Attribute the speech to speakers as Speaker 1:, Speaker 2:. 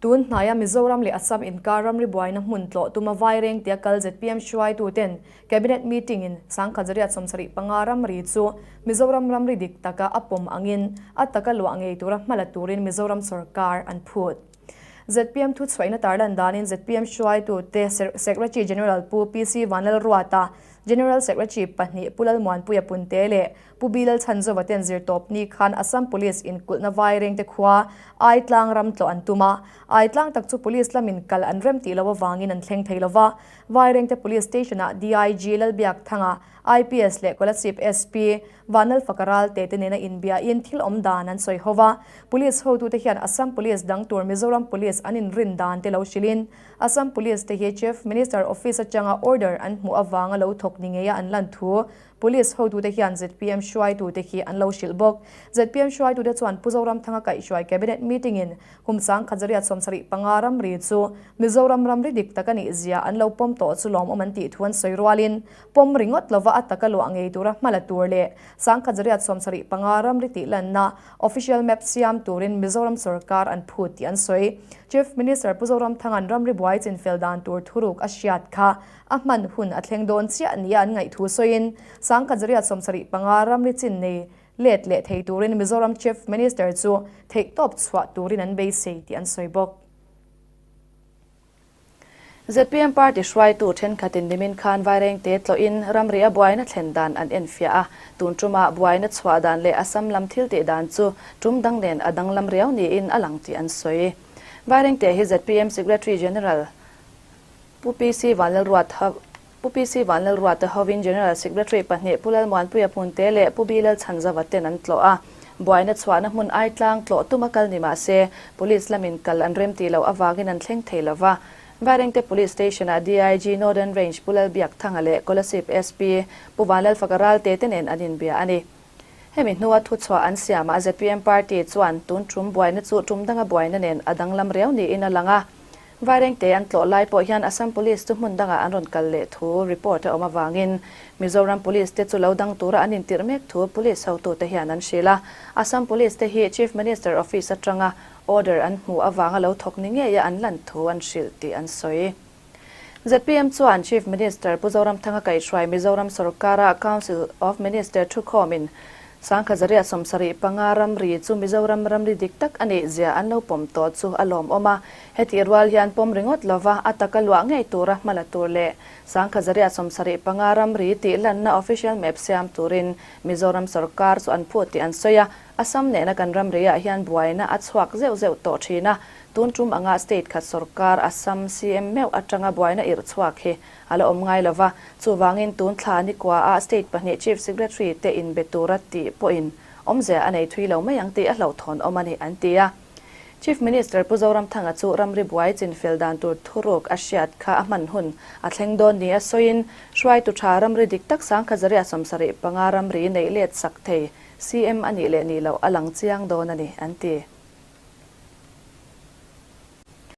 Speaker 1: Tun hnaia Mizoram leh Assam inkar ramri buaina hmun tlawh tuma Vaireng tia kal zpm hruaituten Cabinet meeting in 1975 ramri chu Mizoram ramri dik taka a pawm angin a taka luah ngei tura hma la turin Mizoram sorkar an phut. Zpm thuchhuahina tarlan danin zpm hruaitute Secretary General Pu PC Vanlalruata, General Secretary pahnih Pu Lalmuanpuia Punte leh Pu Bilal Chhanzova ten zirtawpni khan Assam Police inkulhna Vairengte khua Aitlang ram tlawh an tum a. Aitlang tak chu Police lamin kal an rem tih loh avangin an thleng thei lova. Vairengte Police Station-ah DIG Lalbiakthanga, IPS leh Kolasib SP Vanlal Fakaral te te nena inbiain thil awm dan an sawi ho va. Police hotute hian Assam Police dang tur Mizoram Police an inrin dan te lo hrilhin Assam Police te hi Chief Minister Office atanga order an hmuh avanga lo thawk ni ngeia an lan thu Police hotute hian zpm hruaitute hi an lo hrilh bawk. Zpm hruaitute chuan Pu Zoramthanga kaihhruai Cabinet meeting-in kum 1975 ramri chu Mizoram ramri dik tak a nih zia an lo pawm tawh chu lawmawm an tih thu an sawi rualin pawm ringawt lova a taka luah ngei tura hma la tur leh 1975 ramri tih lanna official map siam turin Mizoram sorkar an phut tih an sawi. Chief Minister Pu Zoramthanga'n ramri buai chinfel dan tur thuruk a hriat kha A hman hun a thleng dawn chiah nia an ngaih thu sawiin, 1975 ramri chin nei let leh thei turin Mizoram Chief Minister chu theihtawp chhuah turin an beisei tih an sawi bawk.
Speaker 2: Zpm party hruaitu thenkhatin nimin khan Vairengte tlawhin ramri a buaina thlen dan an enfiah a, tun tumah buaina chhuah dan leh Assam lam thil tih dan chu tum dang nen a danglam riau niin a lang tih an sawi. Vairengte hi zpm Secretary General Pu PC Vanlalruat Pu PC Vanlalruata hovin General Secretary pahnih Pu Lalmuanpuia Hmunte leh Pu Bilal Chhanzava ten an tlawh a. Buaina chhuahna hmun Aitlang tlawh tuma kal ni mah se, Police lamin kal an rem tih loh avangin an thleng thei lo va. Vairengte Police Station-ah DIG Northern Range Pu Lalbiakthanga leh Kolasib SP Pu Vanlalfaka Ralte te nen an inbia a ni. Hemi hnua thuchhuah an siamah zpm party chuan tun tum buaina chu tum danga buaina nen a danglam riau niin a lang a. Vairengte an tlawh lai pawh hian Assam Police chu hmun dangah an rawn kal leh thu report a awm avangin Mizoram Police te chu lo dang tura an intirh mek thu Police hotute hian an hrilh a. Assam Police te hi Chief Minister Office atanga order an hmuh avanga lo thawk ni ngeia an lan thu an hrilh tih an sawi. Zpm chuan Chief Minister Pu Zoramthanga kaihhruai Mizoram sorkara Council of Minister thukhawmin 1975 ramri chu Mizoram ramri dik tak a nih zia an lo pawm tawh chu a lawmawm a. Hetih rual hian pawm ringawt lova a taka luah ngei tura hma la tur leh 1975 ramri tih lanna official map siam turin Mizoram sorkar chu an phut tih an sawi a. Assam nena kan ramri-ah hian buaina a chhuak zeuh zeuh tawh thin a. Tun tum anga state khat sorkar Assam CM meuh atanga buaina irh chhuak hi a la awm ngai lova, chuvangin tun thla nikua ah state pahnih chief secretary te inbe tura tih pawhin awmzia a nei thui lo mai ang tih a hlauhthawn awm a ni an ti a. Chief Minister Pu Zoramthanga chu ramri buai chinfel dan tur thuruk a hriat kha a hman hun a thleng dawn ni a sawiin hruaitu tha ramri dik tak 1975 ramri neih let sak thei CM a nih leh nih loh a lang chiang dawn a ni an ti.